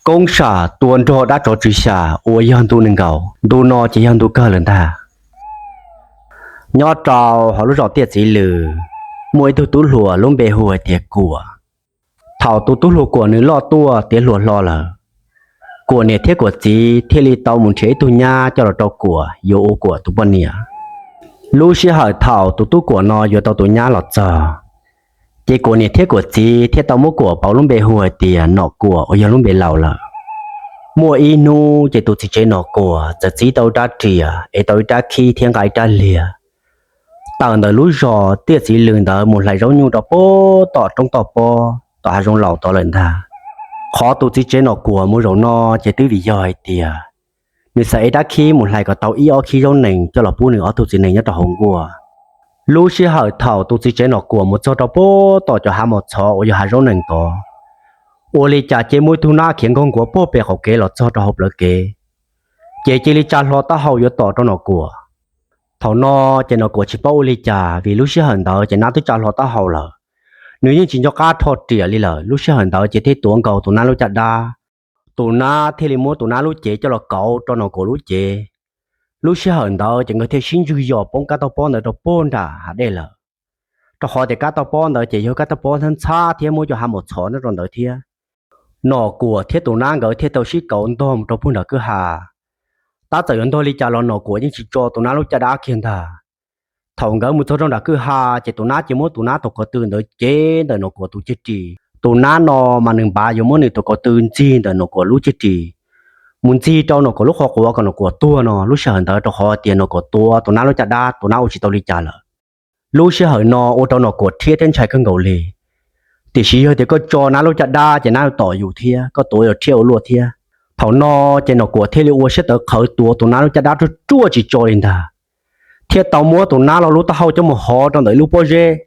Koob Sam tua nrog dab tsov tswv xya uas yog ntu nees nkaum, ntu no ces yog ntu kawg lawm ntag. Nyob rau hauv lub zos Tiaj Txiv Lws, muaj ib tug tub hluas lub npe hu hais tias Kuam. Thaum tus tub hluas Kuam nws loj tuaj tiav hluas hlo lawm, Kuam niam thiab Kuam txiv thiaj li tau mus nrhiav ib tug nyab coj los rau Kuam yuav ua Kuam tus poj niam. Lub sij hawm thaum tus tub Kuam no yuav tau tus nyab los txog, ces Kuam niam thiab Kuam txiv thiaj tau muab Kuam pauv lub npe hu hais tias Nom Kuam uas yog lub npe laus lawm. Muaj ib hnub ces tus txiv tsev Nom Kuam txawm txib tau ib rab riam es tau ib rab khib thiab nqa ib rab liag tawm ntawm lub zos Tiaj Txiv Lws ntawd mus hlais zaub nyuj rau pem tom roob toj pob tom hav zoov laus tod lawm ntag. Qhov tus txiv tsev Nom Kuam mus zaum no ces twb vim yog hais tias nws xav ev rab khib mus hlais kom tau ib ob khib zaub nees coj los pub nws ob tug txiv nees nyob rau hauv nkuaj. Lub sij hawm thaum tus txiv tsev Nom Kuam mus txog rau pem tom cov hav mos txhov uas yog hav zaub nees tod, ua li cas ces muaj ib tug nab khiav nkaug nkuav puag pem qaum kev los txog rau hauv plawv kev, ces cia li tsa hlo taub hau yuav tom rau Nom Kuam. Thaum no ces Nom Kuam tsis paub ua li cas vim lub sij hawm ntawd ces nab twb tsa hlo taub hau lawm. Nws yeej tsis nco qab rho riam li lawm, lub sij hawm ntawd ces thiaj tuav nkaus tus nab lub caj dab. Tus nab thiaj li muab tus nab lub cev coj los kauv rau Nom Kuam lub cev. Lub sij hawm ntawd ces nkawd thiaj sib ntswg yos poob kab toj pob ntawd rau puag nram hav dej lawm, rau qhov tias kab toj pob ntawd ces yog kab toj pob ntxhab ntxhab thiab muaj cov hav mos txhov nyob rau ntawd thiab. Nom Kuam thiab tus nab nkawd thiaj tau sib kauv ntog mus rau puag nram kwj ha. Tab txawm yuav ntog li cas los Nom Kuam yeej tsis tso tus nab lub caj dab kiag ntag. Thaum nkawd mus txog rau nram kwj ha ces tus nab ces muab tus nab tus ko tw ntawd cev ntawm Nom Kuam tus ceg ris. Tus nab no mas nws npav yuav muab nws tus ko tw ntxig ntawm Nom Kuam lub ceg ris, mus ntxig rau Nom Kuam lub qhov quav kom Nom Kuam tuag no. Lub sij hawm ntawd rau qhov tias Nom Kuam tuav tus nab lub caj dab, tus nab ua tsis tau li cas lawm. Lub sij hawm no ua rau Nom Kuam rhiab thiab ntshai kawg nkaus li. Tiam sis yog tias koj tso nab lub caj dab ces nab yuav tom yus thiab, koj tuav yuav rhiab ua luaj thiab. Thaum no ces Nom Kuam thiaj li ua siab tawv qhawv tuav tus nab lub caj dab ruaj ruaj tsis tso li ntag, thiaj tau muab tus nab lo lub taub hau coj mus hov rau ntawm ib lub pob zeb.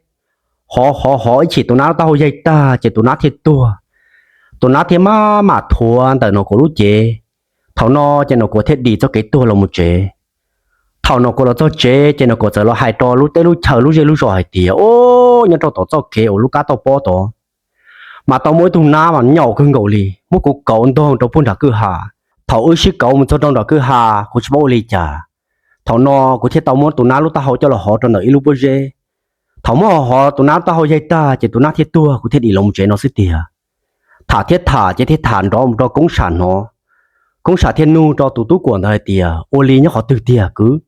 Hov hov hov ib chim tus nab lub taub hau yaig tag ces tus nab thiaj tuag. Tus nab thiaj maj mam thuav ntawm Nom Kuam lub cev. Thaum no ces Nom Kuam thiaj dim txoj kev tuag los mus tsev. Thaum Nom Kuam los txog tsev ces Nom Kuam txawm los hais rau lub teb lub chaw lub zej lub zos hais tias, Au, nyob rau tom txoj kev uas lub kab toj pob tod mas tau muaj ib tug nab mas nyaum kawg nkaus li, muab kuv kauv ntog rau puag nram kwj ha. Thaum wb sib kauv mus txog rau nram kwj ha, kuv tsis paub ua li cas, thaum no kuv thiaj tau muab tus nab lub taub hau coj los hov rau ntawm ib lub pob zeb. Thaum muab hov hov tus nab taub hau yaig tag ces tus nab thiaj tuag, kuv thiaj dim los mus tsev no xwb tiag. Tham thiab tham ces thiaj tham nrov mus rau Koob Sam hnov. Koob Sam thiaj nug rau tus tub Kuam ntawd hais tias, Ua li nyob qhov twg tiag kwv?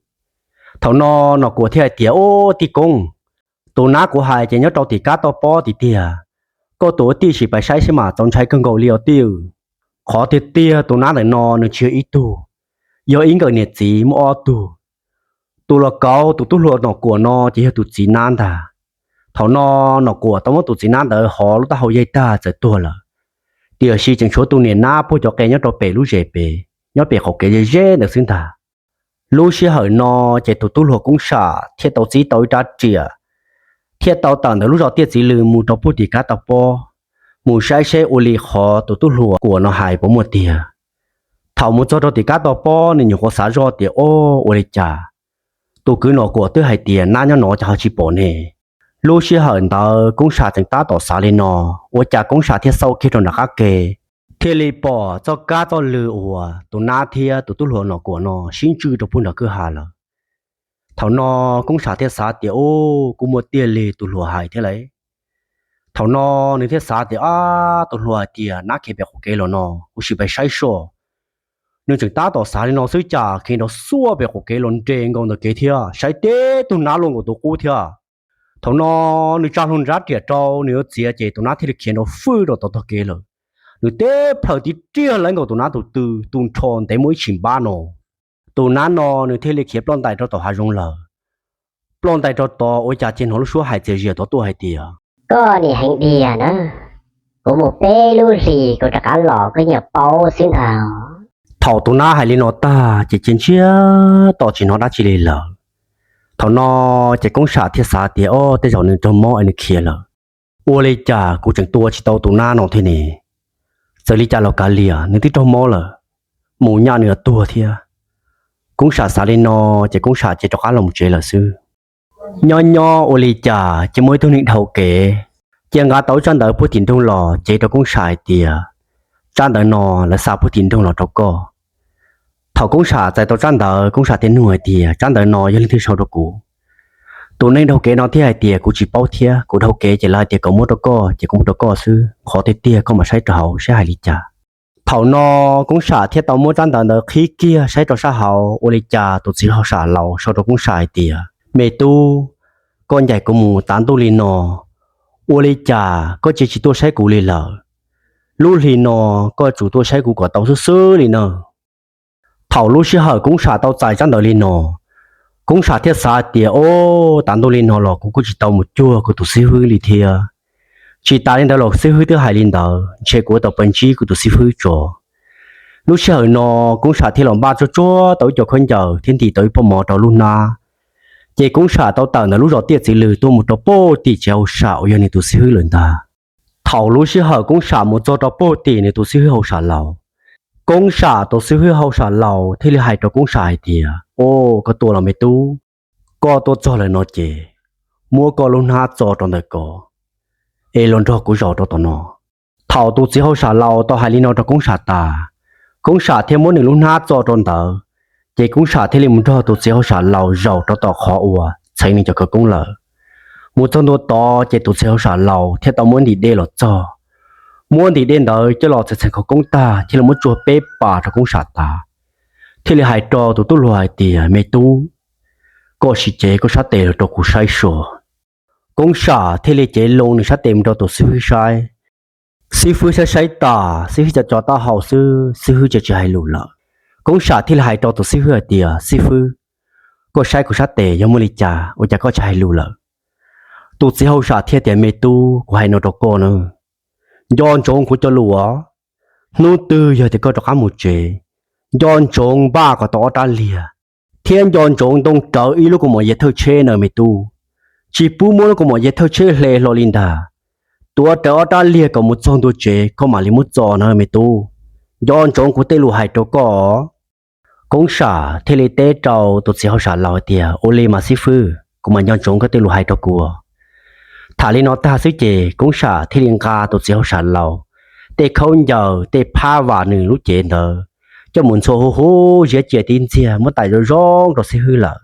Thaum no Nom Kuam thiaj hais tias, Au, tij Koob, tus nab kuv hais ces nyob rau tim kab toj pob tim tiag. Koj tus ua tij sim pais saib seb mas, txaus ntshai kawg nkaus li os tij. Qhov tiag tiag tus nab ntawm no nws tsis yog ib tug, yog ib nkawm niam txiv muaj ob tug. Tus los kauv tus tub hluas Nom Kuam no ces yog tus txiv nab ntag. Thaum no Nom Kuam tau muab tus txiv nab ntawd hov lub taub hau yaig tag txawm tuag lawm, tiam sis tseem tshuav tus niam nab puag cov qe nyob rau pem lub zes pem, nyob pem qaum kev ze ze ntawd xwb ntag. Lub sij hawm no ces tus tub hluas Koob Sam thiaj tau txib tau ib rab riam, thiaj tau tawm ntawm lub zos Tiaj Txiv Lws mus rau puag tim kab toj pob, mus saib seb ua li qhov tus tub hluas Kuam no hais puas muaj tiag. Thaum mus txog rau tim kab toj pob, nws nyuam qhuav xav zoj tias, Au, ua li cas tus kwv Nom Kuam twb hais tias nab nyob no ces ho tsis pom ne? Lub sij hawm ntawd Koob Sam tseem tab tom xav li no, ua cas Koob Sam thiaj xauj kiag rau nram qab ke, thiaj li pom txoj kab txoj lw uas tus nab thiab tus tub hluas Nom Kuam no sib ntswj rau puag nram kwj ha lawm. Thaum no Koob Sam thiaj xav tias, Au, kuj muaj tiag li tus hluas hais thiab lauj. Thaum no nws thiaj xav tias, Ab, tus hluas hais tias nab khiav pem qaum kev los no, kuv sim pais saib soj. Nws tseem tab tom xav li no xwb cas khiav nrov xuaj pem qaum kev los nres nkaus ntawm kev thiab, saib tib tug nab luaj nkaus tus qub thiab. Thaum no nws tsa hlo rab riam rau, nws yuav txiav ces tus nab thiaj li khiav nrov fwj rau tom tog kev lawm. Nws tib plhaws tib riag lawv nkaus tus nab tus tw, tu nrho ntev muaj ib tshim npab no. Tus nab no nws thiaj li khiav ploj ntais rau tom hav zoov lawm. Ploj ntais rau tod ua cas ces hnov lub suab hais txias zias tod tuaj hais tias, Koj nim heev diag na, kuv mus peb lub hlis kuv rov qab los koj yeej paub xwb ntag. Thaum tus nab hais li no tag ces cia ntsiag to tsis hnov dab tsi li lawm. Thaum no ces Koob Sam thiaj xav tias, Au, tej zaum nws raug mob es nws khiav lawm. Ua li cas kuv tseem tua tsis tau tus nab no thiab ne? Txawm li cas los kav liam, nws twb raug mob lawm, mus nyaj nws yuav tuag thiab. Koob Sam xav li no ces Koob Sam cia rov qab los mus tsev lawm xwb. Nyob nyob ua li cas ces muaj ib tug neeg dhau kev, cia nqa tau ib tsab ntawv puag tim nroog los cev rau Koob Sam hais tias, tsab ntawv no lawv xa puag tim nroog los rau koj. Thaum Koob Sam txais tau tsab ntawv, Koob Sam thiaj nug hais tias, tsab ntawv no yog leej twg sau rau kuv? Tus neeg dhau kev no thiaj hais tias, kuv tsis paub thiab, kuv dhau kev ces lawv hais tias kom muab rau koj ces kuv muab rau koj xwb, qhov tiag tiag koj mam saib rau hauv saib hais li cas. Thaum no Koob Sam thiaj tau muab tsab ntawv ntawd qhib kiag saib rau sab hauv, ua li cas tus txiv hauj sam laus sau rau Koob Sam hais tias, me tub, koj ncaim kuv mus tav ntuj li no, ua li cas koj cia tsis tuaj saib kuv li lawm? Lub hli no koj tsuas tuaj saib kuv kom tau xwb xwb li na. Thaum lub sij hawm Koob Sam tau txais tsab ntawv li no, Koob Sam thiaj xav tias, o, tav ntuj li no los kuv kuj tsis tau mus cuag kuv tus xib hwb li thiab. Tsis tas li ntawd los xib hwb twb hais li ntawd, ntshe kuv yuav tau pab ntsib kuv tus xib hwb tso. Lub sij hawm no Koob Sam thiaj los npaj tsuag tsuag tau ib co khaub ncaws thiab ntim tau ib pob mov rau lub hnab. Ces Koob Sam tau tawm ntawm lub zos Tiaj Txiv Lwm tuaj mus rau puag tim txiv hauj sam uas yog nws tus xib hwb lawm ntag. Thaum lub sij hawm Koob Sam mus txog rau puag tim nws tus xib hwb hauj sam laus, Koob Sam tus xib hwb hauj sam laus thiaj li hais rau Koob Sam hais tias, o, koj tuaj los me tub, koj tuaj txog lawm no ces muab koj lub hnab txo rau ntawm ko es los nrog kuv zaum rau tom no. Thaum tus txiv hauj sam laus tau hais li no rau Koob Sam tas, Koob Sam thiaj muab nws lub hnab txo rau ntawd, ces Koob Sam thiaj li mus nrog tus txiv hauj sam laus zaum rau tom qhov uas txheev nws cov khawv koob lawm. Mus txog ntua tod ces tus txiv hauj sam laus thiaj tau muab ntim dej los txog, muab ntim dej ntawd coj los txheev txheev khawv koob tag thiaj li muab tsuag peb pas rau Koob Sam tas, thiaj li hais rau tus tub hluas hais tias, me tub, koj sim cev koj sab tes los rau kuv saib so. Koob Sam thiaj li cev loo nws sab tes mus rau tus xib hwb saib. Xib hwb saib saib tas, xib hwb co co taub hau xwb, xib hwb tsis tsis hais lus lawm. Koob Sam thiaj li hais rau tus xib hwb hais tias, xib hwb, koj saib kuv sab tes yog muaj li cas ua cas koj tsis hais lus lawm? Tus txiv hauj sam thiaj tias, me tub, kuv hais no rau koj na, nco ntsoov kuv cov lus os. Hnub twg yog tias koj rov qab mus tsev, nco ntsoov npaj kom tau ob rab liag, thiab nco ntsoov ntoo rawv ib lub kaus mom yas thawj tsheb na me tub. Tsis pub muab lub kaus mom yas thawj tsheb hle hlo li ntag. Tuav rawv ob rab liag kom mus txog ntua tsev koj mam li muab txo na me tub. Nco ntsoov kuv tej lus hais rau koj. Koob Sam thiaj li teb rau tus txiv hauj sam laus hais tias, ua li mas xib hwb, kuv mam nco ntsoov koj tej lus hais rau kuv. Tham li no tag xwb ces Koob Sam thiaj li nqa tus txiv hauj sam laus tej khaub ncaws, tej phab vam nws lub cev ntawd coj mus ntxhua huv huv ziab cia tib ntxiag muab tais zoo zoo rau xib hwb lawm.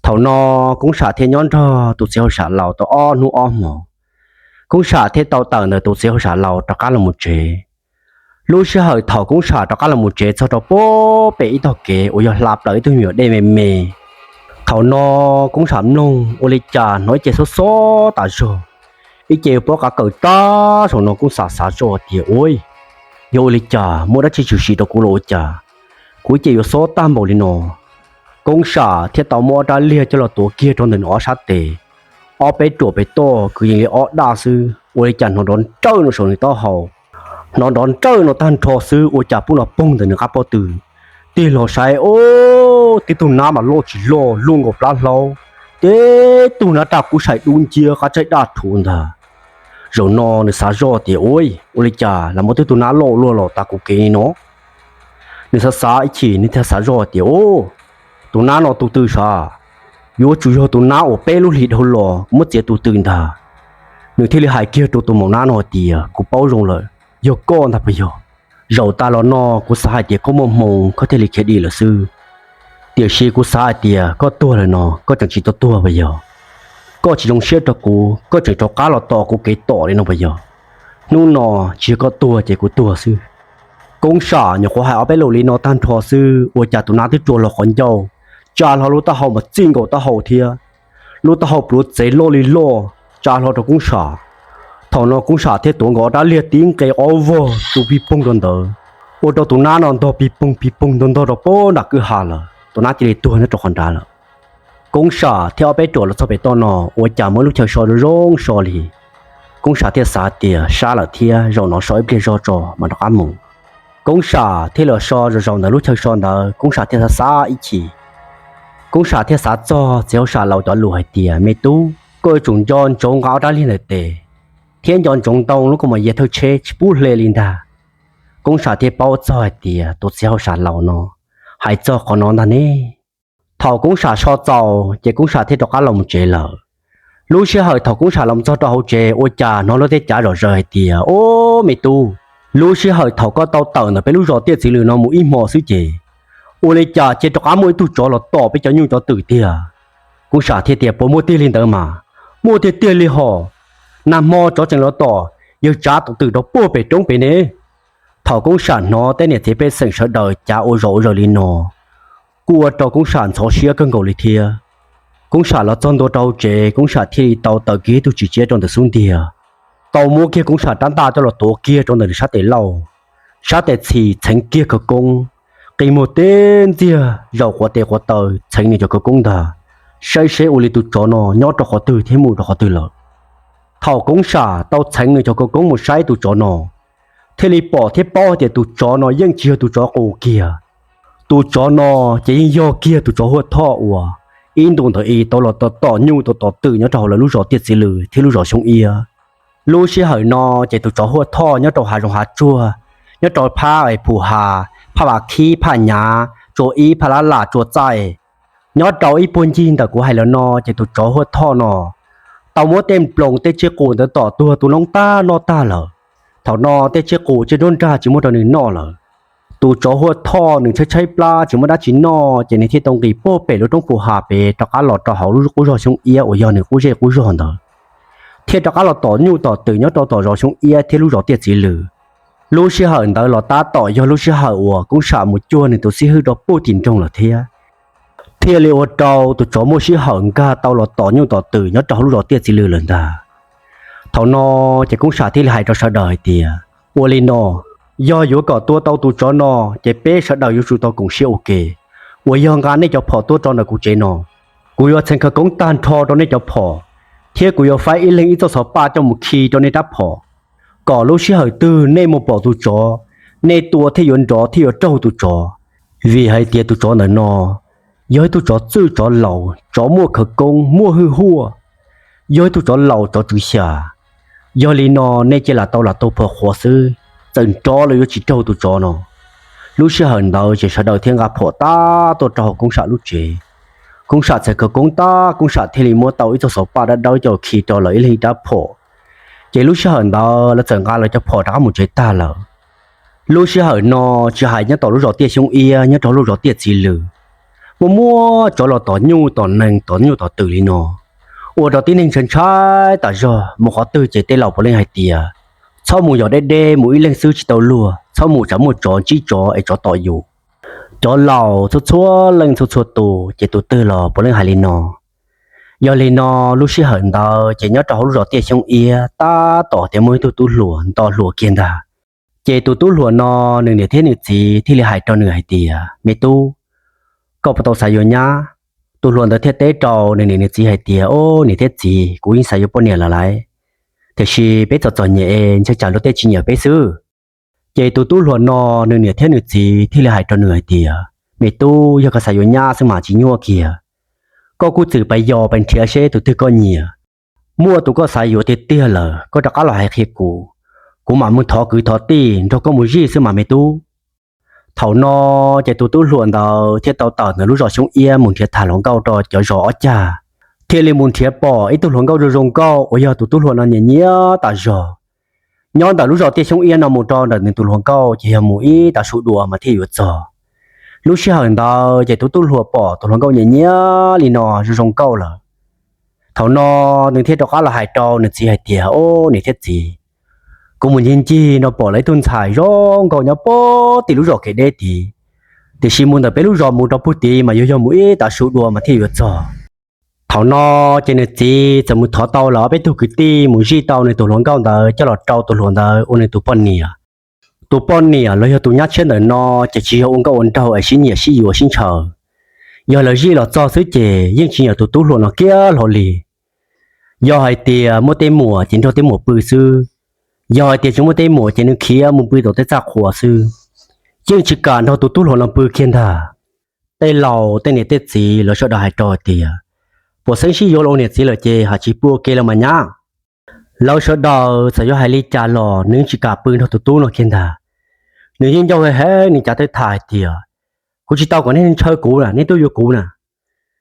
Thaum no Koob Sam thiaj nyob nrog tus txiv hauj sam laus tau ob hnub ob hmos, Koob Sam thiaj tau tawm ntawm tus txiv hauj sam laus rov qab los mus tsev. Lub sij hawm thaum Koob Sam rov qab los mus tsev txog rau puag pem ib tog kev uas yog hla plaws ib tug me nyuam dej me me, thaum no Koob Sam mloog ua li cas hnov ib ce xob xob tas zog, ib ce pob qav kawm tag saum no. Koob Sam xav zoj tias, ua, yog ua li cas muaj dab tsi tshwm sim rau kuv los ua cas kuv ib ce yuav xob tag npaum li no? Koob Sam thiaj tau muab ob rab liag coj los tuav kiag rau ntawm nws ob sab tes, ob peb ruam pem toj kwv yees li ob daj xwb, ua li cas hnov nrov nrawj no saum nws taub hau. Hnov nrov nrawj no tag nrho xwb ua cas pub no poog ntawm nws qab pob tw. Tig los saib, o, tib tug nab mas loj tsis loj luaj nkaus plab hlaub, tib tug nab raj kub sai dub nciab qab tsaig daj rhuv ntag. Zaum no nws xav zoj tias, ua, ua li cas lam muab tib tug nab loj luaj los tas kuv kev li no? Nws xav xav ib chim nws thiaj xav zoj tias, o, tus nab no tus twg sav? Yuav tsum yog tus nab uas peb lub hlis dhau los muab txiav tus twg ntag. Nws thiaj li hais kiag rau tus maum nab no hais tias, kuv paub zoo lawm, yog koj ntag puas yog? Zaum tas los no kuv xav hais tias koj muaj hmoo koj thiaj li khiav dim lawm xwb, tiam sis kuv xav hais tias koj tuag lawm no koj tseem tsis tau tuag puas yog? Koj tsis zoo siab rau kuv, koj tseem rov qab los tom kuv kev tom li no puas yog? Hnub no tsis yog koj tuag ces kuv tuag xwb. Koob Sam nyuam qhuav hais ob peb lus li no tag nrho xwb ua cas tus nab twb tsuas los qhov ncauj, tsa hlo lub taub hau mas txij nkaus taub hau thiab. Lub taub hau pluav txev loj li loj, tsa hlo rau Koob Sam. Thaum no Koob Sam thiaj tuav nkaus ob rab liag tib nqe ob vog tu pig poog rau ntawd, ua rau tus nab no ntog pig poog pig poog ntog ntog rau puag nram kwj ha lawm, tus nab cia li tuag nyob rau qhov nrad lawm. Koob Sam thiab ob peb ruam los txog pem toj no ua cas muaj lub chaw so zoo zoo so li. Koob Sam thiaj xav tias sab lawm thiab, zaum no so ib pliag zog tso mam rov qab mus. Koob Sam thiaj los so zos zaum ntawm lub chaw so ntawd, Koob Sam thiaj xav xav ib chim. Koob Sam thiaj xav txog txiv hauj sam laus cov lus hais tias, me tub, koj yuav tsum nco ntsoov nqa ob rab liag ntawm tes, thiab nco ntsoov ntoo lub kaus mom yas thawj tsheb tsis pub hle li ntag. Koob Sam thiaj paub txog hais tias tus txiv hauj sam laus no hais txog qhov no ntag ne. Thaum Koob Sam so txaus ces Koob Sam thiaj rov qab los mus tsev lawm. Lub sij hawm thaum Koob Sam los txog rau hauv tsev ua cas hnov luag tej cav zom zaws hais tias, o, me tub, Lub sij hawm thaum koj tau tawm ntawm peb lub zos Tiaj Txiv Lws no mus ib hmo xwb ces ua li cas cia rov qab muaj ib tug tsov los tom peb cov nyuj cov twm tiag. Koob Sam thiaj tias, puas muaj tiag li ntawd mas? Muaj tiag tiag li hos. Nag hmo tsov tseem los tom yawg Tsav tus twm rau puag pem roob pem ne. Thaum Koob Sam hnov tej niam txiv pej xeem sawv daws cav ua zos ua zaws li no, kuj ua rau Koob Sam ntxhov siab kawg nkaus li thiab. Koob Sam los txog ntua rau hauv tsev, Koob Sam thiaj li tau taws kiag ib tug txiv tsiab rau ntawm xub ntiag, tau muab kiag Koob Sam rab ntaj coj los tuav kiag rau ntawm nws sab tes lauj. Sab tes txhim txheev kiag khawv koob, qi muag teb ntxiag zaum quav tes quav taw txheev nws cov khawv koob ntag, saib seb ua li tus tsov no nyob rau qhov twg thiab mus rau qhov twg lawm. Thaum Koob Sam tau txheev nws cov khawv koob mus saib tus tsov no, thiaj li pom thiab paub hais tias tus tsov no yeej tsis yog tus tsov qus kiag. Tus tsov no ces yeej yog kiag tus tsov Huaj Thoj uas ib ntus ntawd es tau los tom nyuj tau tom twm nyob rau hauv lawv lub zos Tiaj Txiv Lws thiab lub zos Xyoob Iab. Lub sij hawm no ces tus tsov Huaj Thoj nyob rau hav zoov hav tsuag, nyob rau phab es Phu Has, phab Vas Khib, phab Nyav, Tsua Ib, phab Lab Las, Tsua Txaij. Nyob rau ib puag ncig ntawm kuv hais los no ces tus tsov Huaj Thoj no tau muab tej nploos tej tsiaj qus ntawd tom tuag tu noob tag noj tag lawm. Thaum no tej tsiaj qus tsiaj nruab nrag tsis muaj rau nws noj lawm. Tus tsov Huaj Thoj nws tshaib tshaib plab tsis muaj dab tsi noj ces nws thiaj tau nqis puag pem lub roob Phu Has pem rov qab los rau hauv lub qub zos Xyoob Iab uas yog nws qub zej qub zog ntawd, thiaj rov qab los tom nyuj tom twm nyob rau tom zos Xyoob Iab thiab lub zos Tiaj Txiv Lws. Lub sij hawm ntawd los tab tom yog lub sij hawm uas Koob Sam mus cuag nws tus xib hwb rau puag tim nroog lawm thiab, thiaj li ua rau tus tsov muaj sij hawm nkag tau los tom nyuj tom twm nyob rau hauv lub zos Tiaj Txiv Lws lawm ntag. Thaum no ces Koob Sam thiaj li hais rau sawv daws hais tias, ua li no, yog yuav kom tua tau tus tsov no ces peb sawv daws yuav tsum tau koom siab ua ke, uas yog nqa nej cov phom tuaj rau ntawm kuv tsev no. Kuv yuav txheev khawv koob tag nrho rau nej cov phom, thiab kuv yuav faib ib leeg ib txoj xov paj coj mus khi rau nej rab phom, kom lub sij hawm twg nej mus pom tus tsov, nej tua thiaj yuav nrov thiaj yuav raug tus tsov. Vim hais tias tus tsov ntawm no yog ib tug tsov txwj tsov laus, tsov muaj khawv koob muaj hwj huaj, yog ib tug tsov laus tsov tswv xya. Yog li no nej cia lam tau lam tau phom qhuav xwb, txawm nrov los yuav tsis raug tus tsov no. Lub sij hawm ntawd ces sawv daws thiaj nqa phom tab tuaj rau hauv Koob Sam lub tsev. Koob Sam txhais khawv koob tab, Koob Sam thiaj li muab tau ib txoj xov paj dawb dawb coj khi rau lawv ib leeg ib rab phom. Ces lub sij hawm ntawd lawv txawm nqa lawv cov phom rov qab mus tsev tag lawm. Lub sij hawm no tsis hais nyob tom lub zos Tiaj Xyoob Iab, nyob rau lub zos Tiaj Txiv Lws, muaj muaj tsov los tom nyuj tom nees tom nyuj tom twm li no, ua rau tib neeg ntshai ntshai tas zog. Mus qhov twg ces tej laus puav leej hais tias, txhob mus yos deb deb, mus ib leeg xwb tsis tau luag, txhob mus tsam muaj tsov ntsib tsov es tsov tom yus. Cov laus txhua txhua leej txhua txhua tus ces tus twg los puav leej hais li no. Yog li no, lub sij hawm ntawd ces nyob rau hauv lub zos Tiaj Xyoob Iab tab tom tias muaj ib tug tub hluas nto hluas kiag ntag. Ces tus tub hluas no nws niam thiab nws txiv thiaj li hais rau nws hais tias, me tub, koj puas tau xav yuav nyab? Tus hluas ntawd thiaj teb rau nws niam nws txiv hais tias, o, niam thiab txiv, kuv yeej xav yuav poj niam lawm lauj, tiam sis peb txom txom nyem es ntshai tsam luag tej tsis nyiam peb xwb. Ces tus tub hluas no nws niam thiab nws txiv thiaj li hais rau nws hais tias, me tub, yog koj xav yuav nyab xwb mas tsis nyuaj kiag. Koj kuj txwm pais yos pais nrhiav seb tus twg koj nyiam. Muaj tus koj xav yuav tiag tiag lawm koj rov qab los hais qhia kuv, kuv mam mus thov kwv thov tij nrog koj mus zij xwb mas me tub. Thaum no ces tus tub hluas ntawd thiaj tau tawm ntawm lub zos Xyoob Iab mus nrhiav tham hluas nkauj rau cov zos ob cag, thiaj li mus nrhiav pom ib tug hluas nkauj zoo zoo nkauj uas yog tus tub hluas no nyiam nyiam tas zog. Nyob ntawm lub zos Tiaj Xyoob Iab no mus rau ntawm nws tus hluas nkauj ces yog mus ib tav su dua mas thiaj yuav txog. Lub sij hawm ntawd ces tus tub hluas pom tus hluas nkauj nyiam nyiam li no zoo zoo nkauj lawm. Thaum no nws thiaj rov qab los hais rau nws txiv hais tias, o, niam thiab txiv, kuv mus ncig ncig no pom lawv ib tug ntxhais zoo nkauj nyob puag tim lub zos kev deb tid, tiam sis mus ntawm peb lub zos mus rau puag tid mas yuav yog mus ib tav su dua mas thiaj yuav txog. Thaum no ces nws txiv txawm mus thov tau lawv ob peb tug kwv tij mus zij tau nws tus hluas nkauj ntawd coj los rau tus hluas ntawd ua nws tus poj niam. Tus poj niam los yog tus nyab tshiab ntawm no ces tsis yog ua nkauj ua nraug es sib nyiam sib yuav sib ntshaw. Yog lawv zij los txog xwb ces yeej tsis nyiam tus tub hluas no kiag hlo li. Yog hais tias muaj tej muam ces nrog tej muam pw xwb, yog hais tias tsis muaj tej muam ces nws khiav mus pw tom tej txaj qhua xwb, yeej tsis kam nrog tus tub hluas no pw kiag ntag. Tej laus tej niam tej txiv lawv sawv daws hais rau hais tias, puas xeeb sib yuav los ua niam txiv lawm ces haj tsis pw ua ke los mas nyab. Lawv sawv daws txawm yuav hais li cas los nws tsis kam pw nrog tus tub no kiag ntag. Nws yeej ncauj heev heev, nws cav tawv tham hais tias, kuv tsis tau kom nej ntshaw kuv na, nej tuaj yuav kuv na.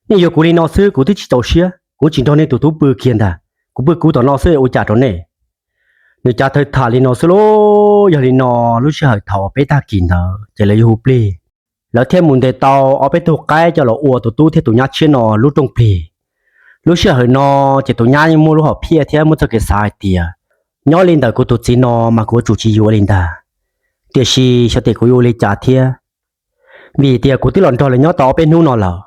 Nej yuav kuv li no xwb kuv twb tsis txaus siab, kuv tsis nrog nej tus tub pw kiag ntag, kuv pw kuv tom no xwb ua cas rau nej. Nws cav thawj tham li no xwb lauj. Yog li no, lub sij hawm thaum peb tag kis ntawd ces lawv yuav hu plig, lawv thiaj mus ntes tau ob peb tug qaib coj los ua tus tub thiab tus nyab tshiab no lub rooj plig. Lub sij hawm no ces tus nyab yeej muaj lub hom phiaj thiab muaj txoj kev xav hais tias, nyob li ntawm kuv tus txiv no mas kuv yuav tsum tsis yuav li ntag. Tiam sis xyov tias kuv yuav ua li cas thiab, vim tias kuv twb los nrog lawv nyob tau ob peb hnub no lawm.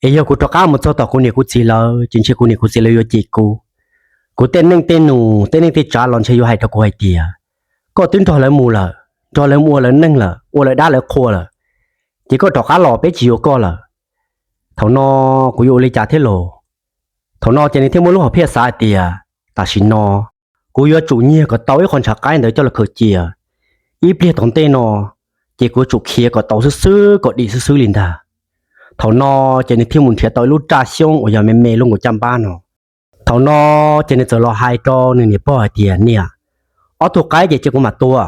Es yog kuv rov qab mus txog tom kuv niam kuv txiv lawv ces ntshe kuv niam kuv txiv lawv yuav cem kuv. Kuv tej neej tej nus, tej neej tej tsav los ntshe yuav hais rau kuv hais tias, koj twb nrog lawv mus lawm, nrog lawv mus ua lawv neej lawm, ua lawv dab lawv qhua lawm, ces koj rov qab los peb tsis yuav koj lawm. Thaum no kuv yuav ua li cas thiab los? Thaum no ces nws thiaj muaj lub hom phiaj xav hais tias, tam sim no kuv yuav tsum nyiag kom tau ib qho ntshav qaib ntawd coj los khaws cia. Ib pliag tom ntej no ces kuv yuav tsum khiav kom tau xwb xwb kom dim xwb xwb li ntag. Thaum no ces nws thiaj mus nrhiav tau ib lub raj xyoob uas yog me me lub nkaus caj npab no. Thaum no ces nws txawm los hais rau nws niam pog hais tias, niam, ob tug qaib ces cia kuv mam tua,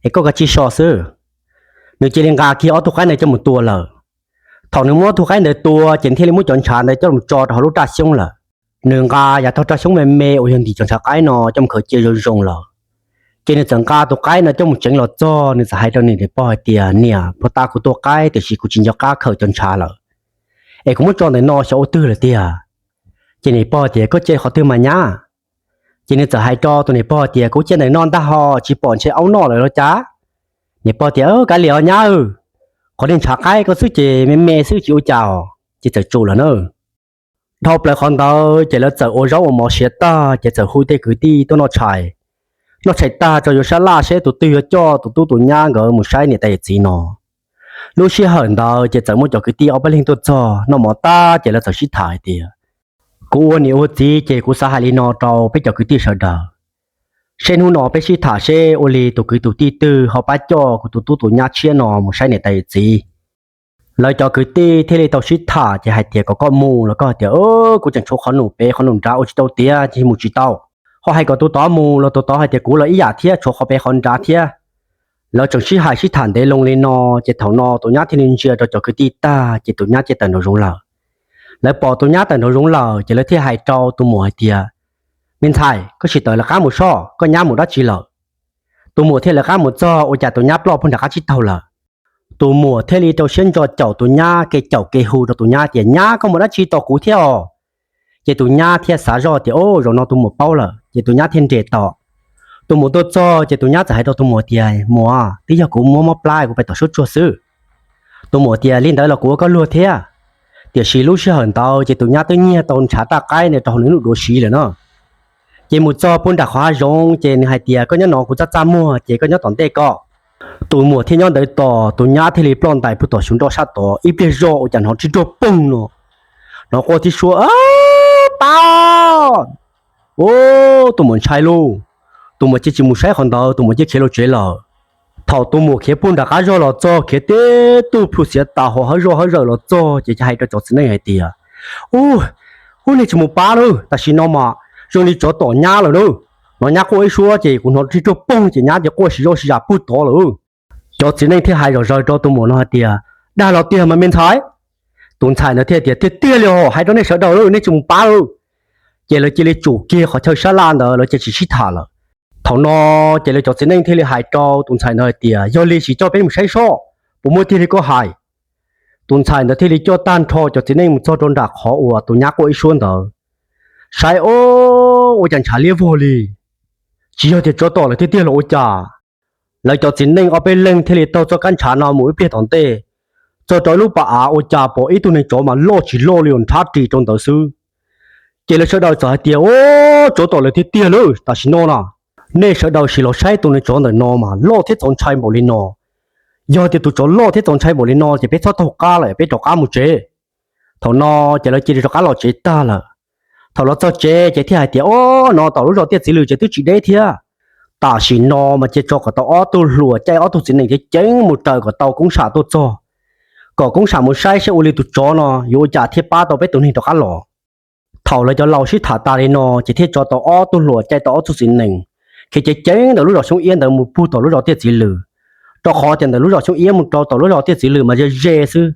es koj kav tsij so xwb. Nws cia li nqa kiag ob tug qaib ntawd coj mus tua lawm. Thaum nws muab ob tug qaib ntawd tua ces nws thiaj li muab cov ntshav ntawd coj mus tso rau hauv lub raj xyoob lawm. Nws nqa yav tog raj xyoob me me uas yog ntim cov ntshav qaib no coj mus khaws cia zoo zoo lawm. Ces nws txawm nqa tus qaib no coj mus tsev los txog, nws txawm hais rau nws niam pog hais tias, niam, puag ta kuv tua qaib tiam sis kuv tsis nco qab khaws cov ntshav lawm, es kuv muab tso ntawm no xyov ua twg lawm tiag. Ces niam pog tias, koj cia qhov twg mas nyab? Ces nws txawm hais rau tus niam pog tias, kuv cia ntawm no ntag ho, tsis pom ntshe aub noj lawm los cas? Niam pog tias, kav liam os nyab, qhov niag ntshav qaib koj xwb ces me me xwb tsis ua cas os. Ces txawm tsum lawm na. Dhau plaws qhov ntawd ces lawv txawm ua zaub ua mov siav tag ces txawm hu tej kwv tij tuaj noj tshais. Noj tshais tag rau yuav sab laj seb tus twg yuav coj tus tub tus nyab nkawd mus saib niam tais yawm txiv no. Lub sij hawm ntawd ces txawm muaj cov kwv tij ob peb leeg tuaj txog noj mov tag ces lawv txawm sib tham hais tias, kuv ua niam ua txiv ces kuv xav hais li no rau peb cov kwv tij sawv daws, seb hnub no peb sib tham seb ua li tus kwv tus tij twg ho pab coj kuv tus tub tus nyab tshiab no mus saib niam tais yawm txiv. Lawv cov kwv tij thiaj li tau sib tham ces hais tias kom koj mus los koj hais tias, kuv tseem tshuav qhov num pem qhov num nrad ua tsis tau tiav ces mus tsis tau. Ho hais kom tus tod mus los tus tod hais tias kuv los ib yam thiab tshuav qhov pem qhov nrad thiab. Lawv tseem sib hais sib tham ntev loo li no ces thaum no tus nyab thiaj li ntsia rau cov kwv tij tag ces tus nyab cia tawm nraum zoov lawm. Lawv pom tus nyab tawm nraum zoov lawm ces lawv thiaj hais rau tus muam hais tias, me ntxhais, koj sim tawm lawv qab mus soj, koj nyab mus dab tsi lawm? Tus muam thiaj lawv qab mus txog ua cas tus nyab ploj puag nram qab tsib taug lawm. Tus muam thiaj li rau siab ntso caum tus nyab, kev caum kev hu rau tus nyab tias, nyab, koj mus dab tsi tos kuv thiab os? Ces tus nyab thiaj xav zoj tias, o, zaum no tus muam paub lawm, ces tus nyab thiaj nres tom. Tus muam tuaj txog ces tus nyab txawm hais rau tus muam tias, muam, twb yog kuv muab mob plab kuv pais tom suab tsuag xwb. Tus muam tias, li ntawd los kuv ua koj luag thiab. Tiam sis lub sij hawm ntawd ces tus nyab twb nyiag tau ntshav raj qaib ntawd rau hauv nws lub duav siv lawm na. Ces mus txog puag nram qhov hav zoov ces nws hais tias, koj nyob no kuv txaj txaj muag ces koj nyob tom ntej ko. Tus muam thiaj nyob ntawd tos, tus nyab thiaj li ploj ntais puag tom xyuv nroj sab tod, ib pliag zoj ua cas hnov rhij ruag poog no, hnov quaj tib suab, pab! Tus muam ntshai lauj, tus muam cia tsis mus saib qhov ntawd, tus muam cia khiav los tsev lawm. Thaum tus muam khiav puag nram qab zog los txog, khiav tib tug plhu xiav tas hauv hawv zoj hawv zawm los txog ces hais rau cov txiv neej hais tias, u, u, nej tsis mus pab na, tam sim no mas zoo li tsov tom nyab lawm na. Hnov nyab quaj ib suab ces kuv hnov rhij ruag poog ces nyab ces quaj si zoj si zam puag tod lawm. Cov txiv neej thiaj hais zom zaws rau tus muam no hais tias, dag los tiag mas me ntxhais? Tus ntxhais ntawd thiaj tias, tiag tiag li os, hais rau nej sawv daws lawm, nej tsis mus pab lawm. Ces lawv cia li tsum kiag qhov chaw sab laj ntawd, lawv cia tsis sib tham lawm. Thaum no ces lawv cov txiv neej thiaj li hais rau tus ntxhais ntawd hais tias, yog li sim coj peb mus saib soj, puas muaj tiag li koj hais? Tus ntxhais ntawd thiaj li coj tag nrho cov txiv neej mus txog rau nram qhov uas tus nyab quaj ib suab ntawd. Saib, o, ua cas ntshav liab vog li, tsis yog tias tsov tom lawm tiag tiag los ua cas? Lawv cov txiv neej ob peb leeg thiaj li taug txoj kab ntshav no mus ib pliag tom ntej, txog rau ib lub pas av ua cas pom ib tug neeg tsov mas loj tsis loj li, nrhab ris rau ntawd xwb. Ces lawv sawv daws txawm hais tias, o, tsov tom lawm tiag tiag lauj, tam sim no na, nej sawv daws sim los saib tus neeg tsov ntawm no mas loj thiab txaus ntshai npaum li no. Yog tias tus tsov loj thiab txaus ntshai npaum li no ces peb txhob taug qab lawm, peb rov qab mus tsev. Thaum no ces lawv cia li rov qab los tsev tag lawm. Thaum los txog tsev ces thiaj hais tias, o, no tom lub zos Tiaj Txiv Lwm ces twb tsis deb thiab. Tam sim no mas cia tso kom tau ob tug hluas caij ob tug txiv nees ceev ceev mus raws kom tau koob sam tuaj txog, kom koob sam mus saib saib ua li tus tsov no yuav ua cas thiaj pab tau peb tus neeg rov qab los. Thaum lawv cov laus sib tham tas li no ces thiaj tso tau ob tug hluas caij tau ob tug txiv nees khiav ceev ceev ntawm lub zos Xyoob Iab ntawd mus puag tom lub zos Tiaj Txiv Lwm, rau qhov tias ntawm lub zos Xyoob Iab mus rau tom lub zos Tiaj Txiv Lwm mas ze ze xwb.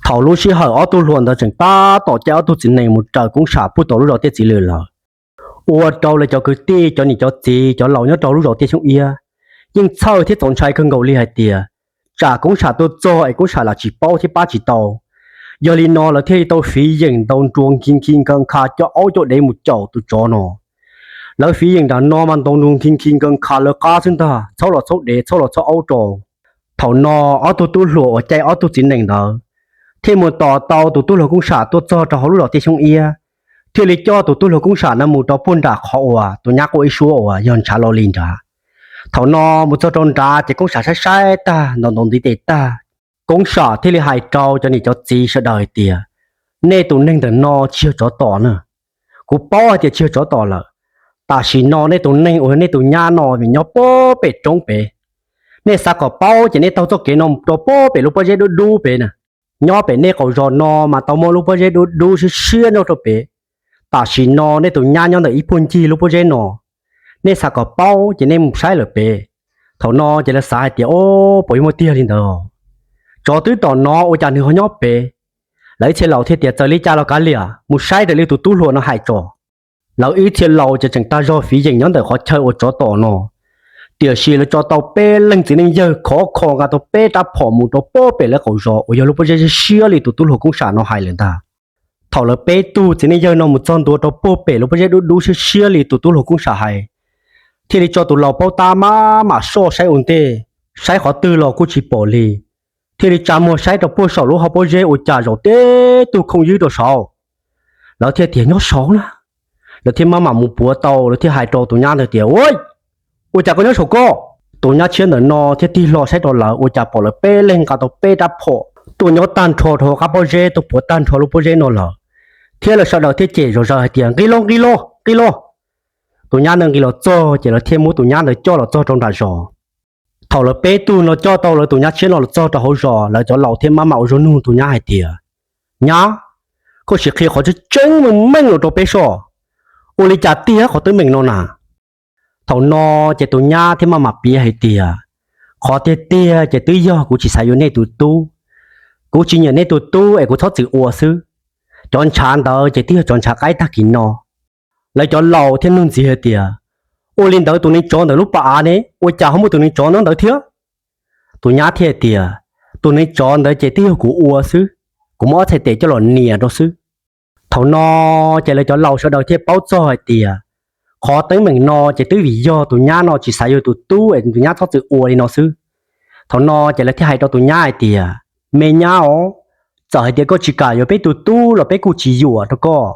Thaum lub sij hawm ob tug hluas ntawd tseem tab tom caij ob tug txiv nees mus raws koob sam puag tom lub zos Tiaj Txiv Lwm lawm, Ua rau lawv cov kwv tij, cov niam cov txiv, cov laus nyob rau lub zos Tiaj Xyoob Iab yeej txhawj thiab txaus ntshai kawg nkaus li hais tias tsam Koob Sam tuaj txog es Koob Sam lam tsis paub thiab pab tsis tau. Yog li no lawv thiaj li tau fiv yeem ntaus nruas nkhi nkhi nkhaws nkha, coj aub coj dev mus caum tus tsov no. Lawv fiv yeem nram no mas ntaus nruas nkhi nkhi nkhaws nkha lawv qab xwb ntag, txhob los txhob dev, txhob los txhob aub rau. Thaum no ob tug tub hluas uas caij ob tug txiv nees ntawd thiaj mus tos tau tus tub hluas Koob Sam tuaj txog rau hauv lub zos Tiaj Xyoob Iab, thiaj li coj tus tub hluas Koob Sam no mus rau puag nram qhov uas tus nyab quaj ib suab uas yog ntshav lo li nrad. Thaum no mus txog rau nrad ces Koob Sam saib saib tag, ntaus ntaus ntiv tes tag, Koob Sam thiaj li hais rau cov niam cov txiv sawv daws hais tias, nej tus neeg ntawm no tsis yog tsov tom na. Kuv paub hais tias tsis yog tsov tom lawm. Tam sim no nej tus neeg uas yog nej tus nyab no vim nyob puag pem roob pem. Nej xav kom paub ces nej taug txoj kev no rau puag pem lub pob zeb dub dub pem na. Nyob pem nej qaum zos no mas tau muaj lub pob zeb dub dub siab siab nyob rau pem. Tam sim no nej tus nyab nyob ntawm ib puag ncig lub pob zeb no. Nej xav kom paub ces nej mus saib lawm pem. Thaum no ces lawv xav hais tias, o, puas yuav muaj tiag li ntawd? Tsov twb tom no ua cas nws ho nyob pem? Lawv ib txhia laus thiaj tias, txawm li cas los kav liam, mus saib raws li tus tub hluas no hais tso. Lawv ib txhia laus ces tseem tag zog fiv yeem nyob ntawm qhov chaw uas tsov tom no. Tiam sis lawv tso tau peb leeg txiv neej yawg khov kho nqa tau peb rab phom mus rau puag pem lawv qaum zos uas yog lub pob zeb siab siab li tus tub hluas Koob Sam no hais lawm ntag. Thaum lawv peb tug txiv neej yawg no mus txog ntua rau puag pem lub pob zeb dub dub siab siab li tus tub hluas Koob Sam hais, thiaj li tso tus laus paub tab maj mam soj saib ua ntej, saib qhov twg los kuj tsis pom li. Thiaj li tsa muag saib rau puag saum lub hauv pob zeb ua cas zaum tib tug khooj ywb rau saud. Lawv thiaj tias, nyob saud na. Lawv thiaj maj mam mus puav tau, lawv thiaj hais rau tus nyab ntawd tias, ua, ua cas koj nyob saum koj? Tus nyab tshiab ntawm no thiaj tig hlo saib rau lawv ua cas pom lawv peb leeg nqa tau peb rab phom tuaj nyob tag nrho rau hauv qab pob zeb, tuaj puav tag nrho lub pob zeb no lawm. Thiab lawv sawv daws thiaj cem zom zaws hais tias, nqis los, nqis los, nqis los. Tus nyab ntawd nqis los txog ces lawv thiaj muab tus nyab ntawd coj los txog rau nram zos. Thaum lawv peb tug no coj tau lawv tus nyab tshiab no los txog rau hauv zos, lawv cov laus thiaj maj mam ua zoo nug tus nyab hais tias, nyab, koj sim qhia qhov tseeb tseeb meej meej los rau peb soj, ua li cas tiag qhov teeb meem no na? Thaum no ces tus nyab thiaj maj mam piav hais tias, qhov tiag tiag ces twb yog kuv tsis xav yuav nej tus tub. Kuv tsis nyiam nej tus tub es kuv txhob txwm ua xwb. Cov ntshav ntawd ces twb yog cov ntshav qaib tag kis no. Lawv cov laus thiaj nug ntxiv hais tias, ua li ntawd tus neev tsov ntawm lub pas av ne, ua cas ho muaj tus neev tsov nyob ntawd thiab? Tus nyab thiaj tias, tus neev tsov ntawd ces twb yog kuv ua xwb, kuv muab ob txhais tes coj los nias rau xwb. Thaum no ces lawv cov laus sawv daws thiaj paub txog hais tias, qhov teeb meem no ces twb vim yog tus nyab no tsis xav yuav tus tub es tus nyab txhob txwm ua li no xwb. Thaum no ces lawv thiaj hais rau tus nyab hais tias, me nyab os, txawm hais tias koj tsis kam yuav peb tus tub los peb kuj tsis yuam rau koj.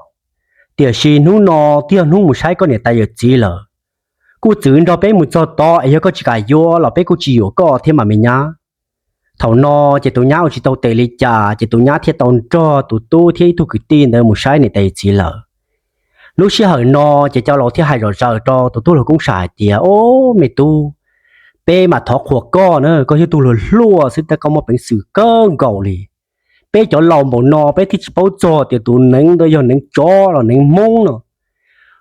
Tiam sis hnub no twb yog hnub mus saib koj niam tais yawm txiv lawm. Kuj txwv nrog peb mus txog tod es yog koj tsis kam yuav los peb kuj tsis yuam koj thiab mas me nyab. Thaum no ces tus nyab ua tsis tau tes li cas ces tus nyab thiaj tau nrog tus tub thiab ib tug kwv tij ntawd mus saib niam tais yawm txiv lawm. Lub sij hawm no ces cov laus thiaj hais zom zaws rau tus tub hluas Koob Sam hais tias, o, me tub, peb mam thov qhuas koj na, koj yog tug hluas hluas xwb tab koj muaj peev xwm kawg nkaus li. Peb cov laus npaum no peb thiaj tsis paub txog tias tus neev ntawd yog neev tsov los neev hmoob no.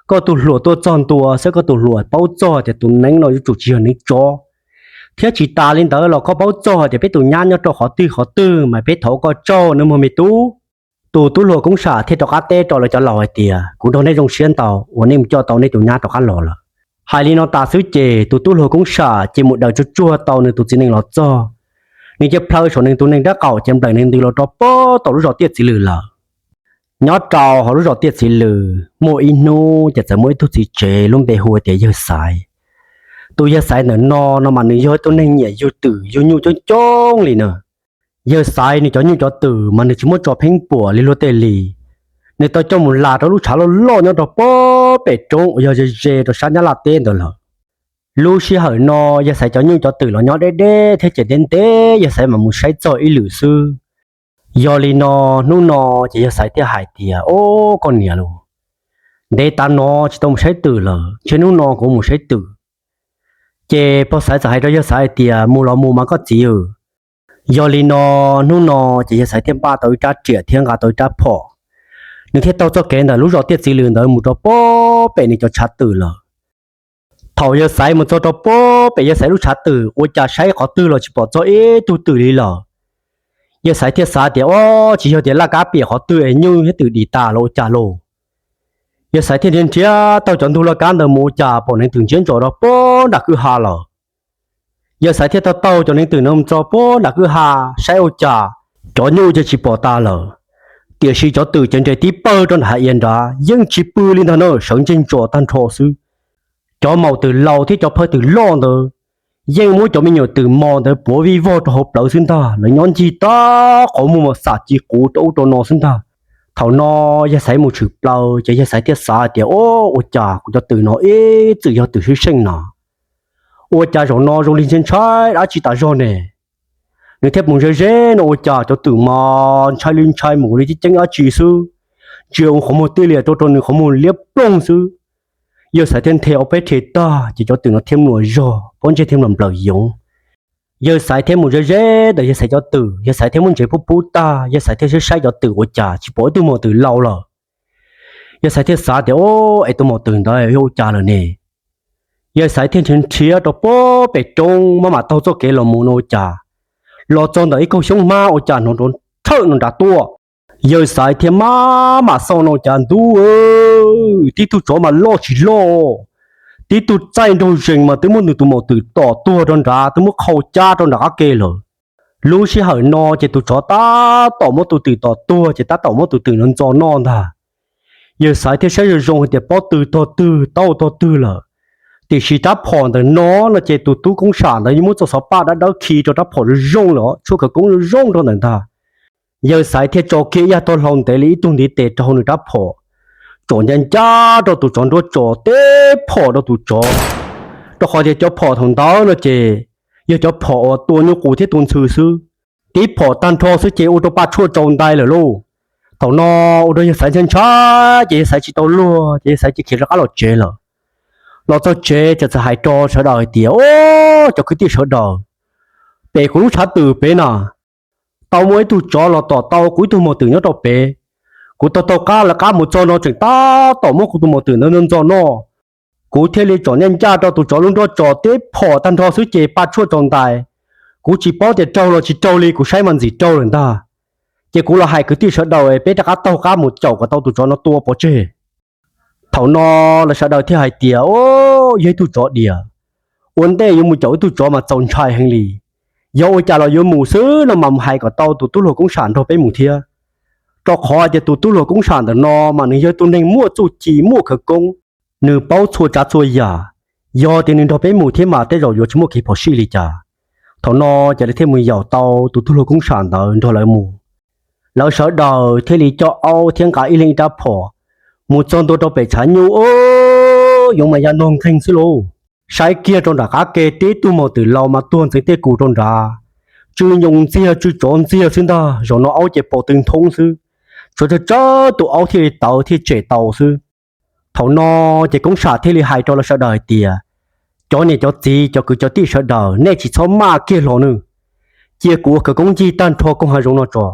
Koj tus hluas tuaj txog ntua xwb koj tus hluas paub txog tias tus neev no yuav tsum tsis yog neev tsov, thiab tsis tas li ntawd los koj paub txog tias peb tus nyab nyob rau qhov twg qhov twg mas peb thov koj tsaug nawb mog me tub. Tus tub hluas Koob Sam thiaj rov qab teb rau lawv cov laus hais tias, kuv nrog nej zoo siab ntau uas nej mus coj tau nej tus nyab rov qab los lawm. Hais li no tas xwb ces tus tub hluas Koob Sam ces mus daws tsuag tsuag tau nws tus txiv nees los txog. Nws cia plhaw saum nws tus nees rab qaum ces nplawm nws ntws los rau puag tom lub zos Tiaj Txiv Lws lawm. Nyob rau hauv lub zos Tiaj Txiv Lws muaj ib hnub ces txawm muaj ib tug txiv tsev lub npe hu tias Yawg Xaiv. Tus Yawg Xaiv ntawm no no mas nws yog ib tug neeg nyiam yug twm yug nyuj coob coob li na. Yawg Xaiv nws cov nyuj cov twm mas nws tsis muab tso pheeb puam li luag tej li. Nws tau coj mus las rau lub tshav loj loj nyob rau puag pem roob uas yog ze ze rau sab Nyab Laj teb ntawd lawm. Lub sij hawm no Yawg Xaiv cov nyuj cov twm los nyob deb deb thiab ces ntev ntev Yawg Xaiv mam mus saib txog ib lwm xwb. Yog li no, hnub no ces Yawg Xaiv thiaj hais tias, o, koj niam lauj, ntev tas no tsis tau mus saib twm lawm, ntshe hnub no kuv mus saib twm. Ces pog Xaiv txawm hais rau Yawg Xaiv hais tias, mus los mus mas koj txiv. Yog li no, hnub no ces Yawg Xaiv thiaj npaj tau ib rab riam thiab nqa tau ib rab phom. Nws thiaj taug txoj kev ntawm lub zos Tiaj Txiv Lws ntawd mus rau puag pem nws cov tshav twm lawm. Thaum Yawg Xaiv mus txog rau puag pem Yawg Xaiv lub tshav twm ua cas saib qhov twg los tsis pom txog ib tug twm li lawm. Yawg Xaiv thiaj xav tias, o, tsis yog tias laj kab piam qhov twg es nyuj thiab twm dim tas los ua cas lauj. Yawg Xaiv thiaj nrhiav nrhiav taug cov ntug laj kab ntawd mus ua cas pom neev twm ntsiab ntsos rau puag nram kwj ha lawm. Yawg Xaiv thiaj taug taug cov neev twm no mus txog puag nram kwj ha saib ua cas cov nyuj ces tsis pom tas lawm, tiam sis cov twm ces nres tib pawg rau nram hav iav nrad yeej tsis pw li ntag na, sawv ntseg ntsos tag nrho xwb. Cov maum twm laus thiab cov phawj twm loj ntawd yeej muab cov me nyuam twm mos ntawd puav vij vog rau hauv plawv xwb ntag, lawv nyob ncig tag qhov muag mas xam ci quv rau ub rau no xwb ntag. Thaum no yawg Xaiv mus tshwm plaws ces yawg Xaiv thiaj xav tias, O, ua cas kuv cov twm no ib txwm yog twm sib seej no, ua cas zaum no zoo li ntshai ntshai dab tsi tas zog ne? Nws thiaj mus ze ze no ua cas cov twm mas ntshai li ntshai mus li ceeb ceeb dab tsi xwb, ntsia ua qhov muag tij liam rau rau nws qhov muag liab ploog xwb. Yawg Xaiv thiaj nthe ob peb rhe tag ces cov twm no thiaj mluam zog pob ntseg thiaj mluam nplawm yoov. Yawg Xaiv thiaj mus ze ze ntawm yawg Xaiv cov twm, yawg Xaiv thiaj muab ntsev pub pub tag, yawg Xaiv thiaj saib saib cov twm ua cas tsis pom ib tug maum twm laus lawm. Yawg Xaiv thiaj xav tias, O, es tus maum twm ntawd yog ua cas lawm ne? Yawg Xaiv thiaj nrhiav nrhiav rau puag pem roob maj mam taug txoj kev los mus no ua cas los txog ntawm ib koog xyoob hmab ua cas hnov nrov thawj no nrad tuaj. Yawg Xaiv thiaj maj mam xauj no cas ntuj, tib tug tsov mas loj tsis loj, tib tug txaij nraug zees mas twb muab nws tus maum twm tom tuag rau nrad, twb muab qhau cab rau nram qab ke lawm. Lub sij hawm no ces tus tsov tab tom muab tus twm tom tuag ces tab tom muab tus twm no ntxo noj ntag. Yawg Xaiv thiaj saib zoo zoo hais tias pob tw tog twg tau tog twg lawm, tiam sis rab phom ntawm no no ces tus tub Koob Sam ntawd yeej muab txoj xov paj dawb dawb khi rau rab phom zoo zoo lawm, tshuaj khawv koob zoo zoo rau ntawm ntag. Yawg Xaiv thiaj tso kiag ib yam tog hlau ntev li ib tug ntiv tes rau hauv nws rab phom, tsom ncaj ncaj rau tus tsov nruab tso tib phom rau tus tsov, rau qhov tias cov phom thaum ntawd no ces yog cov phom uas tua nyuj qus thiab tua ntxhw xwb. Tib phom tag nrho xwb ces ua rau Paj Tshuaj tsaus ntais lawm lauj. Thaum no ua rau Yawg Xaiv ntshai ntshai ces Yawg Xaiv tsis tau luag ces Yawg Xaiv cia khiav rov qab los tsev lawm. Los txog tsev ces txawm hais rau sawv daws hais tias, O, cov kwv tij sawv daws, pem kuv lub tshav twm pem na, tau muaj ib tug tsov los tom tau kuv ib tug maum twm nyob rau pem. Kuv taug taug qab lawv qab mus txog no tseem tab tom muab kuv tus maum twm ntawd ntxo noj. Kuv thiaj li tsom ncaj ncaj rau tus tsov lub nruab tso tib phom tag nrho xwb ces Paj Tshuaj tsaus ntais. Kuv tsis paub tias raug los tsis raug li, kuv saib mas ntxim raug lawm ntag. Ces kuv los hais kwv tij sawv daws peb rov qab taug qab mus caum kom tau tus tsov no tua pov tseg. Thaum no lawv sawv daws thiaj hais tias, O, yog ib tug tsov diam, ua ntej yuav mus caum ib tug tsov mas txaus ntshai heev li. Yog ua cas los yuav mus xwb no mas mus hais kom tau tus tub hluas Koob Sam nrog peb mus thiab, rau qhov tias tus tub hluas Koob Sam ntawm no mas nws yog tus neeg muaj txuj ci muaj khawv koob, nws paub txhua tsav txhua yam. Yog tias nws nrog peb mus thiab mas tej zaum yuav tsis muaj kev phom sij li cas. Thaum no ces lawv thiaj mus yaum tau tus tub hluas Koob Sam ntawd nrog lawv mus. Lawv sawv daws thiaj li coj aub thiab nqa ib leeg ib rab phom mus txog ntua rau pem tshav nyuj, yoov mas ya ntog nkeeg xwb lauj. Saib kiag rau nram qab ke tib tug maum twm laus mas tuag ntxeev tej kus rau nrad, tsw nyoos ntxiag tsw tsov ntxiag xwb ntag. Zaum no aub ces pom tw nthoob xwb, tshuav tsawg tsawg tus aub thiaj li tawv thiaj tsem tau xwb. Thaum no ces Koob Sam thiaj li hais rau lawv sawv daws hais tias, Cov niam cov txiv cov kwv cov tij sawv daws, nej tsis txhob maj kiag hlo nawb. Cia kuv ua khawv koob ncig tag nrho koog hav zoov no tso,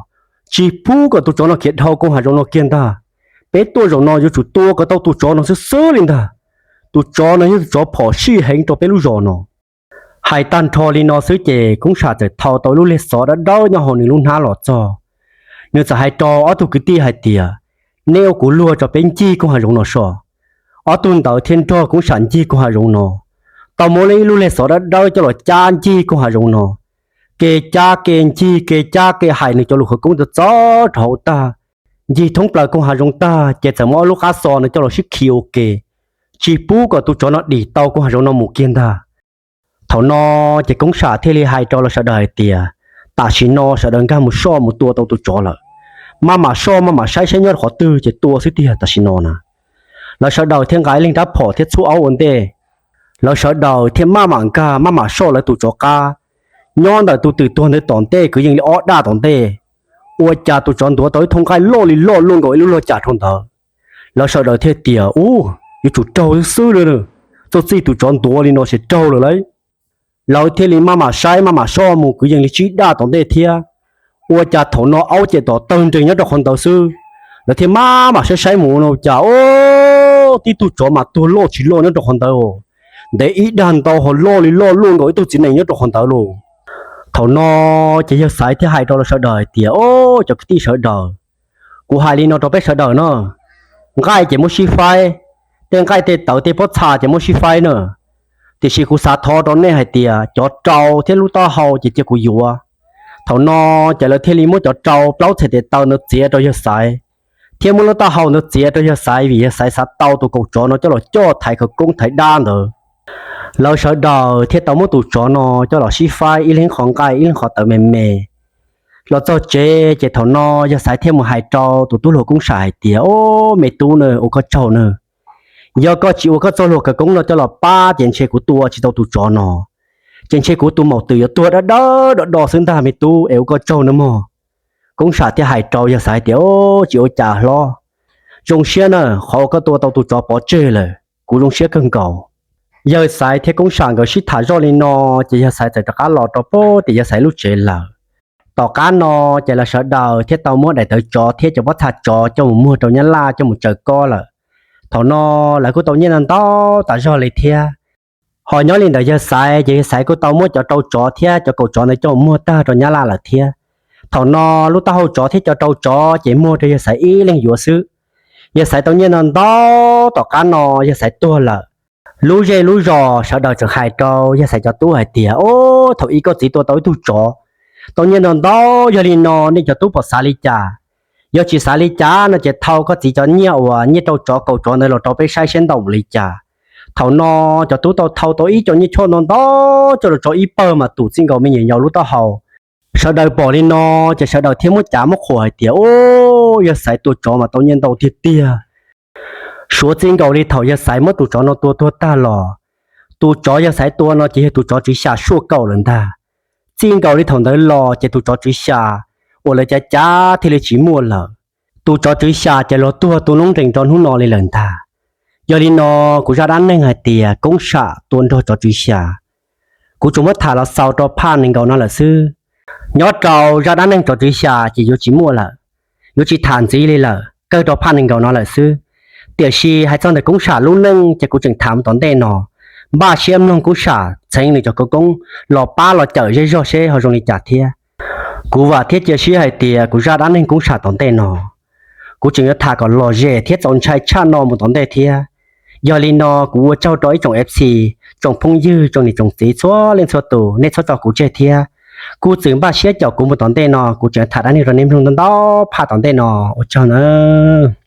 tsis pub kom tus tsov no khiav dhau koog hav zoov no kiag ntag. Peb tuaj zaum no yuav tsum tua kom tau tus tsov no xwb xwb li ntag. Tus tsov no yog tus tsov phom sij heev rau peb lub zos no. Hais tag nrho li no xwb ces Koob Sam txawm thau tau ib lub liag xov dawb dawb nyob hauv nws lub hnab los txog. Nws txawm hais rau ob tug kwv tij hais tias, Nej ua kuv luag tso peb ncig koog hav zoov no so. Ob tug ntawd thiaj nrog Koob Sam ncig koog hav zoov no, tau muab ib lub liag xov dawb dawb coj los cab ncig koog hav zoov no. Kev cab kev ncig kev cab kev hais nws cov lus khawv koob txawv txawv rau hauv tag, ncig thoob plaws koog hav zoov tag ces txawm muab ob lub qab xov no coj los sib khi ua ke, tsis pub kom tus tsov no dim tau koog hav zoov no mus kiag ntag. Thaum no ces Koob Sam thiaj li hais rau lawv sawv daws hais tias, Tam sim no sawv daws nkag mus soj mus tua tau tus tsov lawm. Maj mam soj maj mam saib saib nyob qhov twg ces tua xwb tiag tam sim no na. Lawv sawv daws thiaj nqa ib leeg rab phom thiab txhub aub ua ntej. Lawv sawv daws thiaj maj mam nkag maj mam soj lawv tus tsov qab. Nyob ntawm tus twm tuag ntawd tom ntej kwv yees li ob daj tom ntej, ua cas tus tsov ntuav tau ib thooj nqaij loj li loj luaj nkaus ib lub log cam rau ntawd. Lawv sawv daws thiaj tias, Ub, yuav tsum raug xwb xwb li, txoj txij tus tsov ntuav li no ces raug lawm lauj. Lawv thiaj li maj mam saib maj mam soj mus kwv yees li tsib daj tom ntej thiab. Ua cas thaum no aub ces tom tawg nrees nyob rau qhov ntawd xwb. Lawv thiaj maj mam saib saib mus no cas, o, tib tug tsov mas tuag loj tsis loj nyob rau qhov ntawd, ntev ib daj ntau ho loj li loj luaj nkaus ib tug txiv nees nyob rau qhov ntawd lauj. Thaum no ces yawg Xaiv thiaj hais rau lawv sawv daws hais tias, O, cov kwv tij sawv daws, kuv hais li no rau peb sawv daws na, Nqaij ces muab sib faib, tej nqaij tej tawv tej pob txha ces muab sib faib na. Tiam sis kuv xav thov rau nej hais tias cov rau thiab lub taub hau ces cia kuv yuav. Thaum no ces lawv thiaj li muab cov rau plaub txhais tes taw ntawd txiav rau yawg Xaiv, thiab muab lub taub hau ntawd txiav rau yawg Xaiv vim yawg Xaiv xav tau tus kaum tsov no coj los coj thaiv khawv koob thaiv dab ntawd. Lawv sawv daws thiaj tau muab tus tsov no coj los sib faib ib leeg qhov nqaij ib leeg qhov tawv me me. Los txog tsev ces thaum no yawg Xaiv thiaj mus hais rau tus tub hluas Koob Sam hais tias, O, me tub na, ua koj tsaug na. Yog koj tsis ua koj txoj hlua khawv koob no coj los pab ces ntshe kuv tua tsis tau tus tsov no, ces ntshe kuv tus maum twm yuav tuag dawb dawb do do xwb ntag me tub, es ua koj tsaug nawb mog. Koob Sam thiaj hais rau yawg Xaiv hais tias, O, tsis ua cas hlob, zoo siab na, qhov uas koj tua tau tus tsov pov tseg lawm kuv zoo siab kawg nkaus. Yawg Xaiv thiab Koob Sam nkawd sib tham zoj li no, ces yawg Xaiv txawm rov qab los rau pem tim yawg Xaiv lub tsev lawm. Tom qab no ces lawv sawv daws thiaj tau muab daim tawv tsov thiab cov pob txha tsov coj mus muag rau Nyab Laj coj mus tsaws kob lawm. Thaum no lawv kuj tau nyiaj ntau ntau tas zog li thiab. Ho nyob li ntawd yawg Xaiv ces yawg Xaiv kuj tau muab cov rau tsov thiab cov kaum tsov ntawd coj mus muag tag rau Nyab Laj lawm thiab. Thaum no lub taub hau tsov thiab cov rau tsov ces muag rau yawg Xaiv ib leeg yuav xwb. Yawg Xaiv tau nyiaj ntau ntau, tom qab no yawg Xaiv tuag lawm. Lub zej lub zos sawv daws tseem hais rau yawg Xaiv cov tub hais tias, O, thaum ub koj txiv tua tau ib tug tsov, tau nyiaj ntau ntau, yog li no nej cov tub puas xav li cas? Yog tsis xav li cas no ces thau koj txiv cov nyiaj uas nyiaj rau tsov kaum tsov ntawd los rau peb saib seb ntau npaum li cas. Thaum no cov tub tau thau tau ib co nyiaj choj ntau ntau coj los tso ib pawg mas tus txij nkaus me nyuam yaus lub taub hau. Sawv daws pom li no ces sawv daws thiaj muab cav muab qhuas hais tias, O, yawg Xaiv tua tsov mas tau nyiaj ntau tiag tiag. Suav txij nkaus li thaum yawg Xaiv muab tus tsov no tua tuag tag los, tus tsov yawg Xaiv tua no ces yog tus tsov tswv xya suaj kaum lawm ntag. Txij nkaus li thaum ntawd los ces tus tsov tswv xya uas lawv cav cav thiaj li tsis muaj lawm. Tus tsov tswv xya ces los tuag tu noob nrees rau hnub no li lawm ntag. Yog li no, kuv zaj dab neeg hais tias Koob Sam tua nrog tsov tswv xya, kuv tsuas muab tham los xaus rau phaj nees nkaum no lawm xwb. Nyob rau zaj dab neeg tsov tswv xya ces yuav tsis muaj lawm, yuav tsis tham ntxiv li lawm, kawg rau phaj nees nkaum no lawm xwb. Tiam sis hais txog ntawm Koob Sam lub neej ces kuv tseem tham mus tom ntej no. Npaj siab mloog Koob Sam txheev nws cov khawv koob los pab los cawm zej zog seb ho zoo li cas thiab. Kuv vam thiab cia siab hais tias kuv zaj dab neeg Koob Sam tom ntej no, kuv tseem yuav tham kom lom zem thiab txaus ntshai tshaj no mus tom ntej thiab. Yog li no kuv ua tsaug rau ib tsoom F C, tsoom phooj ywg, tsoom niam tsoom txiv txhua leej txhua tus, nej txhob tso kuv tseg thiab. Kuv tseem npaj siab caum kuv mus tom ntej no, kuv tseem yuav tham dab neeg rau nej mloog ntau ntau phaj tom ntej no. Ua tsaug nawb.